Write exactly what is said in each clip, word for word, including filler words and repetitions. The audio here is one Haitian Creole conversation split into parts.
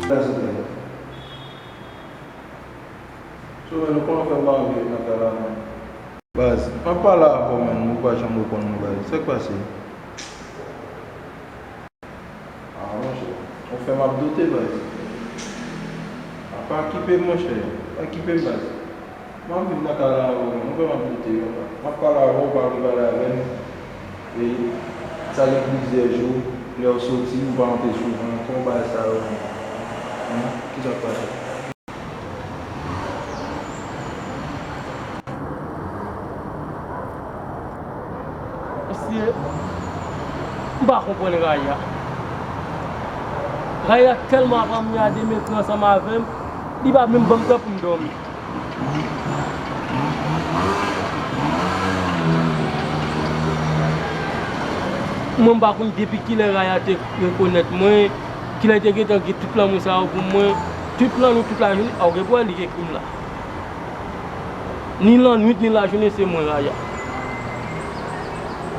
Silvouplè. So, men, nou konnen fè m pa anvi ret nan kay la, non. Baz, m ap pale avè w, men, ou pa janm reponn mwen, baz. Sa k pase? Ah, monchè, ou fè m ap doute, baz. Ah, pa kipe m, monchè. Pa kipe m, baz. M ap viv nan kay la avè w, men ou fè m ap doute, papa. M ap pale avè w, ou pa vle pale avè m. E sa gen plizyè jou, lè w soti, ou pa antre souvan ankò, bagay sa yo. Hen? Kisa k pase? Mesye, m pa konprann Raya. Raya tèlman ap anmède m, ansanm avè m, li pa menm ban m tan pou m dòmi. Mwen, m pa konn depi kilè Raya te rekonèt mwen, kilè li te gentan gen tout lanmou sa yo pou mwen. Tout lannwit, tout lajounen, a, ou gen pou wè li k ekri m la. Ni lannwit, ni lajounen, se mwen, Raya.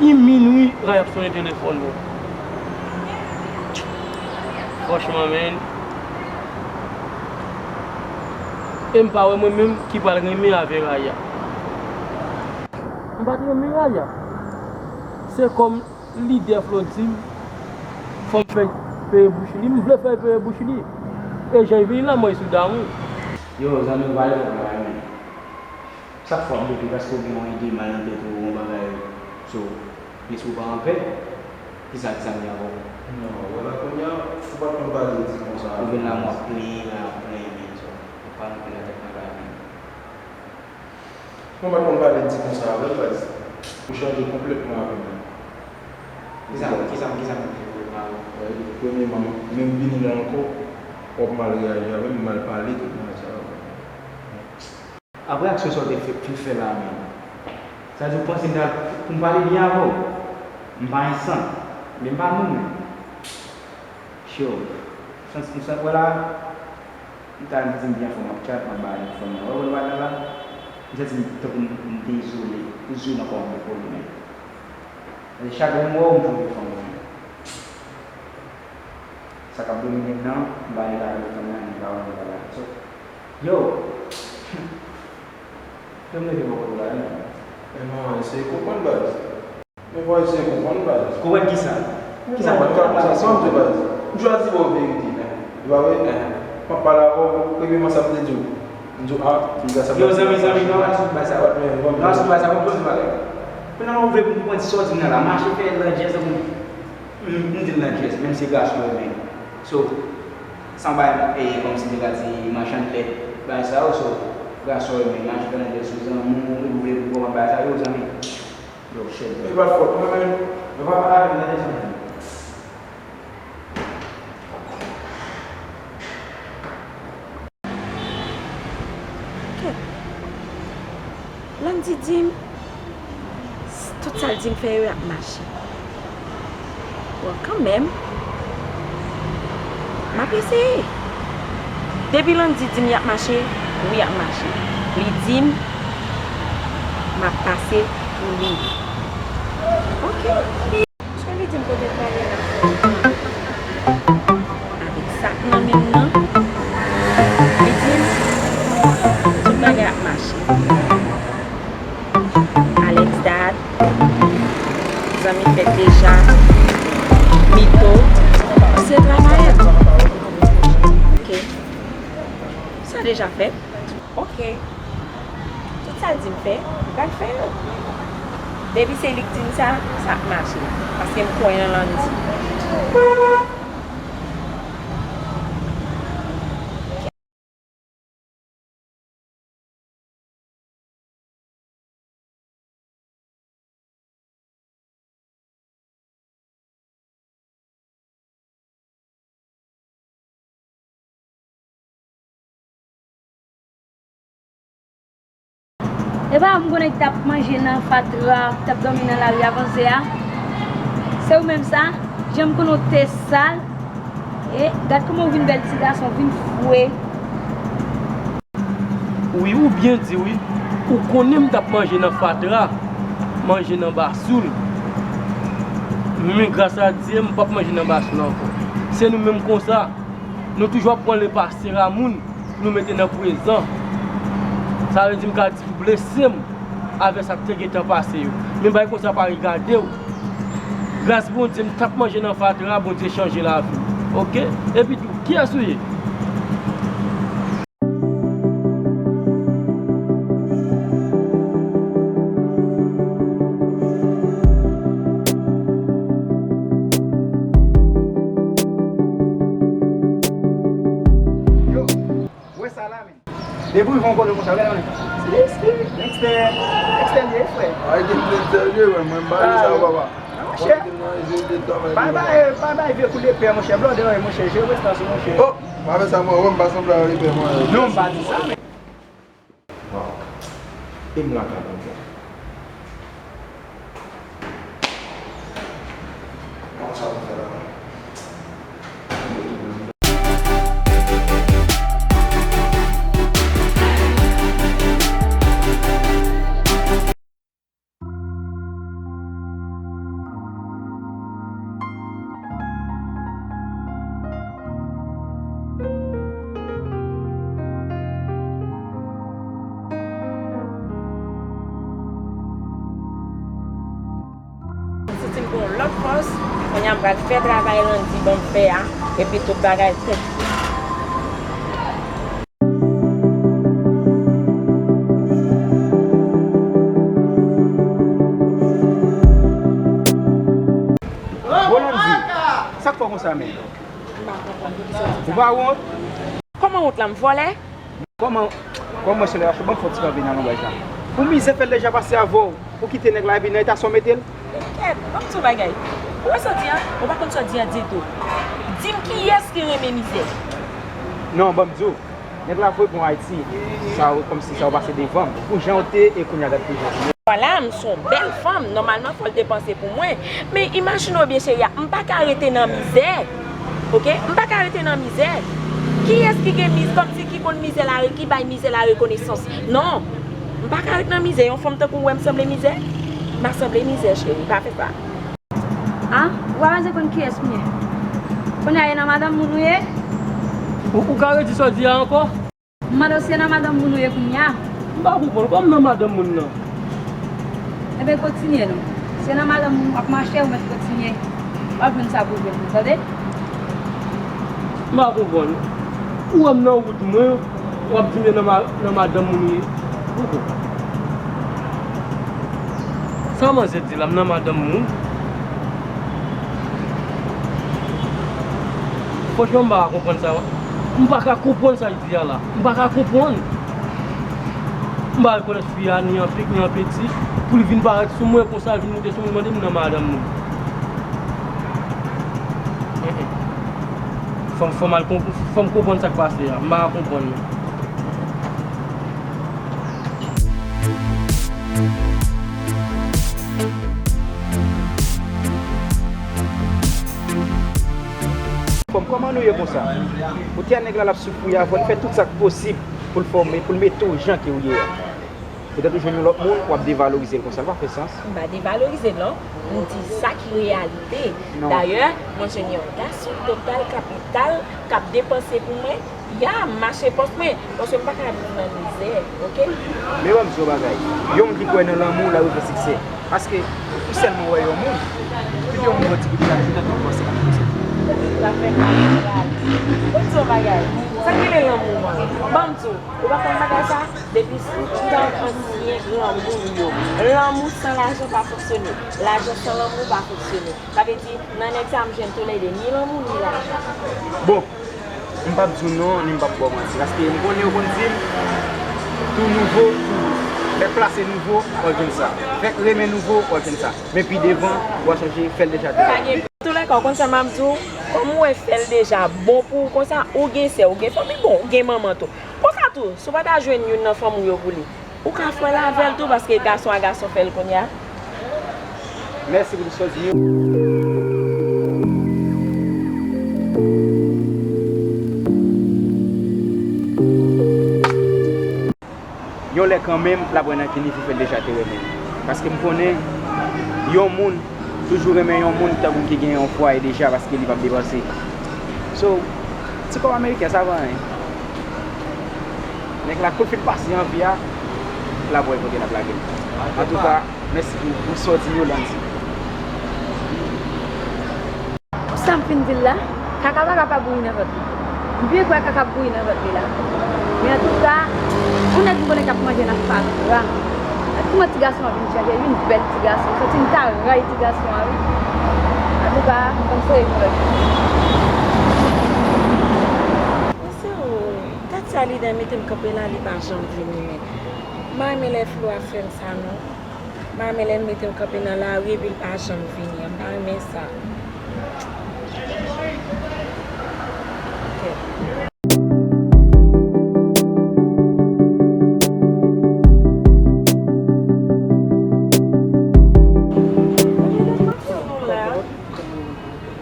Ni minwi, Raya ap sonnen telefòn mwen. Franchman, men. E m pa wè mwen menm ki pral renmen avè Raya. M pa t renmen Raya. Se kòm lidè Flo di m, fò m fè l peye bouch li. M vle fè l peye bouch li. E jan l vini la, mwen sou damou. Yo, zanmi, ou pale twòp la, men. Chak fwa m doute paske w gen yon ide mal nan tèt ou, yon bagay, so, lespri w pa anpè, kisa, kisa m gen ankò? Non, wè la kounye a, ou pa t konn pale di konsa. Ou vin la, m ap plenyen, la, ap plenyen, men, so, ou pa anpè nan tèt mwen, bagay, men. Mwen pa t konn pale di konsa avè l, baz. Ou chanje konplètman avè m. Kisa, kisa, kisa m fè konplètman avè w? Wè, premyèman, menm vini la ankò, w ap mal reyaji avè m, mal pale, tout bagay sa yo. Ap reyaksyon sa w te fè, fin fè la a menm. Sa di w panse m ta, pou m pale byen avè w? M pa ensan, men m pa moun menm. Cho. M santi, m santi, wè la, m ta di m byen fò, m ap tchat, m ap bay fò, m wè, wè, wè, la, la. M santi m tankou m, m dezole, dezole nan kò m pou li menm. E chak lè m wè w, m twouve fanm ou. Sa k ap domine m nan, m pa gen bagay fanm nan, m pa wè m bagay. So, yo! Yo, m leve bò kote w la, wi. Men manman, eseye konprann, baz. Men bò, eseye konprann, baz. Konprann kisa? Kisa w konprann, baz? Sa m di, baz. M chwazi ba w verite, men. Ou pa vre? M ap pale avè w, premyèman, sa m te di w. M di w, a, piga sa. Yo, zanmi, zanmi, nou al sou baz sa. Nou al sou baz sa, konprann bagay. Kounye a ou vle pou m konprann sa w di m nan la. Mache fè landjèz tankou m, m di l landjèz, menm se gason yo menm. So, san bay, e, kòmsi m te ka di machann tèt, bagay sa yo, so, gason yo menm, mache fè landjèz sou zanmi w, ou vle pou konprann bagay sa yo, zanmi. Yo, chèf. E pa fòt mwen menm. Yo pa pale avè m, tande, zanmi. Kèt. Landy di m, s-, tout sa l di m fè yo, y ap mache. Bon, kanmenm, m ap eseye. Depi Landy di m y ap mache, wi, y ap mache. Li di m, m ap pase pou li. Oke. Sa li di m kote l prale la? Avèk sak nan men l nan, li di m tout bagay ap mache. Alex Dad, zanmi fèt deja, Mito, se travayè. Oke. Sa deja fèt. Oke. Tout sa l di m fè, m pral fè yo. Depi se li k di m sa, sa ap mache. Paske m kwè nan Landy. E pa m konnen ki t ap manje nan fatra, ki t ap dòmi nan lari avanse a. Se ou menm sa? Jan m konnen w te sal. E gad kòman w vin bèl ti gason, w vin fre. Wi, ou byen di wi. Ou konnen m t ap manje nan fatra, manje nan basoul. Men gras a Dye, m p ap manje nan basoul ankò. Se nou menm konsa. Nou toujou ap pran lepase a moun pou nou mete nan prezan. Sa vle di m ka di w blese m avè sa k te gentan pase yo. Men bagay konsa pa regade w. Gras Bondye, m t ap manje nan fatra, Bondye chanje lavi m. Oke? Epi tou, kiyès ou ye? Yo, wè sa la, men. Depi w rive yon kote konsa, gade mwen. Dexter, Dexter, Dexter li ye, frè. Ay, Dexter serye, mwen, mwen m pa di sa, papa. Monchè, pa bay, pa bay vye kou lepè, monchè. Blòdè, monchè, jere prestans ou, monchè. Oh, pa fè sa, mwen, mwen, m pa sanble a yon lepè, mwen. Non, m pa di sa, men. Waw. E m lakay konsa. Kòman sa pou fè la? M santi m gen yon lòt fòs, kounye a m pral fè travay Landy ban m fè a, epi tout bagay tèt. Bon, Landy, sa k fè w konsa menm? Ou pa wont? Kòman wont la, m vòlè? Kòman, kòman se lè a, ban m fè yon ti kanpe nan langaj la. Pou mizè fè l deja pase avè w, ou kite nèg la epi nan eta sa w mete l? Kèt, ban m di w bagay. Ou wè sa w di a? Ou pa konn sa w di a ditou. Di m kiyès ki renmen mizè? Non, ban m di w. Nèg la voye pou Ayiti. Sa w, kòmsi sa w pase devan m. Pou jan w te, e kounye a gad pou jan w ye. Vwala, m se yon bèl fanm. Nòmalman, fò l te panse pou mwen. Men imajine w byen, cheri a, m pa ka rete nan mizè. Oke? M pa ka rete nan mizè. Kiyès ki gen miz-, kòmsi ki konn mizè la, ki bay mizè la rekonesans? Non. M pa ka ret nan mizè. Yon fanm tankou w wè m sanble mizè? M pa sanble mizè, cheri. Pa fè sa. A? Ou pa bezwen konn kiyès m ye. Kounye a, e nan madanm moun ou ye? Ou, ou ka redi sa w di a ankò? M mande w si e nan madanm moun ou ye kounye a. M pa konprann. Kòman nan madanm moun nan? Ebyen, kontinye non. Si e nan madanm moun w ap mache, ou mèt kontinye. W ap jwenn sa pou w jwenn, tande? M pa konprann. Ou wè m nan wout mwen, w ap di m e nan ma-, nan madanm moun ou ye. Poko. Sa manzè di la, m nan madanm moun? Franchman, m pa ka konprann sa. M pa ka konprann sa l di a la. M pa ka konprann. M pa rekonèt fi a ni an pik, ni an peti. Pou l vin parèt sou mwen konsa, vin moute sou mwen, mande m nan madanm moun. Fò m, fò m al konp-, fò m konprann sa k pase a. M pa ka konprann non. Fanm, kòman nou ye konsa? Ou te a nèg la l ap soufri avè w, li fè tout sa k posib pou l fòme, pou l mete w jan ke w ye a. Petèt ou jwenn yon lòt moun, w ap devalorize l konsa, l pa fè sans. M pa devalorize l non. M di sa ki reyalite. Non. Dayè, mwen jwenn yon gason total kapital k ap depanse pou mwen. Ya, m mache pòs mwen, paske m pa ka viv nan mizè, oke? Men ban m di w yon bagay, yon moun ki kwè nan lanmou, l ap rive siksè. Paske ou sèlman wè yon moun, kite yon moun bò ti kote la, li tankou yon panse k ap pase. Zafè materyalis. Ban m di w yon bagay, sa k rele lanmou an? Ban m di w, ou pa konn bagay sa? Depi sou tan ansyen granmoun yo, lanmou san lajan pa fonksyone. Lajan san lanmou pa fonksyone. Sa vle di, nan nèg sa a, m jwenn toulède, ni lanmou, ni lajan. Bon, m p ap di w non, ni m p ap ba w manti. Paske m konnen yo konn di m, tou nouvo, tou dou. Fèk plase nouvo, w ap jwenn sa. Fèk renmen nouvo, w ap jwenn sa. Men pi devan, w a chanje, fè l deja te. Pa gen, toulèka, w konn sa m ap di w? Kòm ou wè fè l deja bon pou ou konsa, ou gen sè, ou gen fanmi, bon, ou gen manman tou. Konsa tou, si w pa ta jwenn youn nan fanm ou yo pou li, ou ka fè l avè l tou, paske gason a gason fè l kounye a. Mèsi pou tout sa w di yo. Yon lè kanmenm, l ap wè nan ki nivo fè l deja te renmen l. Paske m konnen, yon moun toujou renmen yon moun tankou ki gen yon fwaye deja, paske li p ap depanse. So, Ti kòb ameriken sa pa anyen. Nèg la kou l fin pase anvi a, l ap wè kote l ap lage l. Antouka, mèsi pou, pou sa w di m yo, Landy. Sa m fin di l la, kaka pa ka pa bouyi nan vant li. M byen kwè kaka ap bouyi nan vant li la. Men antouka, yon nèg m konnen k ap manje nan fatra. Gad kouman ti gason an vin chanje, vin bèl ti gason. Santi m ta ray ti gason an wi. Antouka, m konn souri pou lòt jou. Mesye o, gad sa lidè mete m kanpe la, li pa janm vini men. M pa renmen lè Flo ap fè m sa non. M pa renmen lè l mete m kanpe nan lari epi l pa janm vini an. M pa renmen sa. Ok.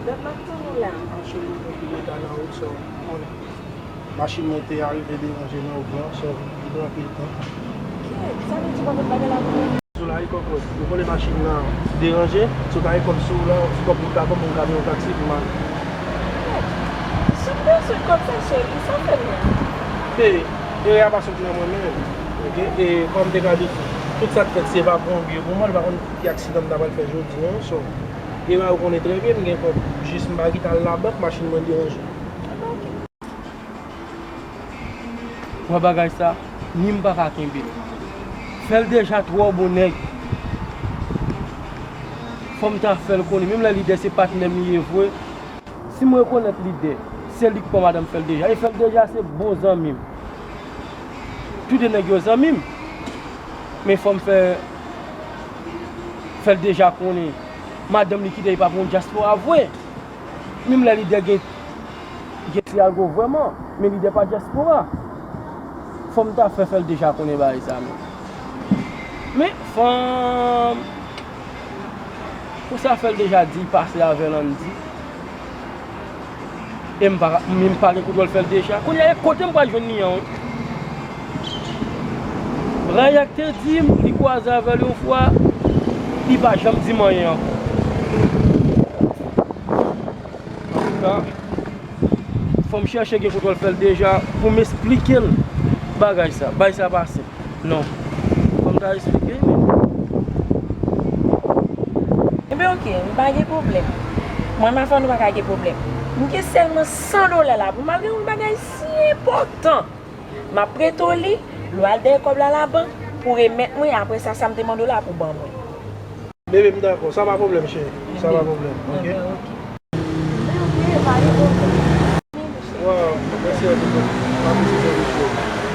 Dat m ap tann ou la. Mache nan yon pil eta nan wout sa, ou konnen. Machin mwen te arive deranje nan wout lan, so li pran anpil tan. Kèt, sa vle di w pa met bagay la pou mwen? Sou la, e kòkòt. Ou konnen machin nan deranje, so ta e kòb sou la, ti kòb pou ta ban m, pou m ka peye yon taksi pou m ale. Kèt, si w bezwen kòb sa, cheri, sa fè l menm? E, erè a pa sot nan mwen menm. Ok, e kòm te ka di, tout sa k fèt se pa pou yon byen pou mwen, li pa konn ki aksidan m ta pral fè jodi a, so. Erè a ou konnen trè byen, m gen kòb. Jis m pa kite al labank, machin mwen deranje. Wè bagay sa, ni m pa ka kenbe l. Fè l deja twò bon nèg. Fò m ta fè l konnen, menm lè lidè se patnè m li ye vre. Si m rekonèt lidè, se li k pran madanm fè l deja. E fè l deja se bon zanmi m. Toude nèg yo zanmi m. Men fò m fè, fè l deja konnen madanm li kite li pa pou yon dyaspora vre. Menm lè lidè gen, gen ti algo vrèman, men lidè pa dyaspora. Fò m ta fè, fè l deja konnen bagay sa menm. Men fanm, pou sa fè l deja di l pase avè Landy. E m pa, men m pa gen kontwòl fè l deja. Kounye a, e kote m pral jwenn li an, wi? Rayak te di m, li kwaze avè l yon fwa, li pa janm di m anyen ankò. Antouka, fò m chèche gen kontwòl fè l deja pou m esplike l bagay sa. Bagay sa pa senp. Non. Fò m ta esplike l. Ebyen, oke, m pa gen pwoblèm. Mwen, m avè w, nou pa ka gen pwoblèm. M gen sèlman san dola la pou m al regle yon bagay si enpòtan. M ap prete w li, lè w al dèyè kòb la labank, pou w remèt mwen, apre sa, sa m te mande w la, pou w ban mwen. Bebe, m dakò. Sa pa pwoblèm, cheri. Sa pa pwoblèm, ok? Ebyen, oke. Ebyen, oke, pa gen pwoblèm. Waw, mèsi anpil. M apresye sèvis ou.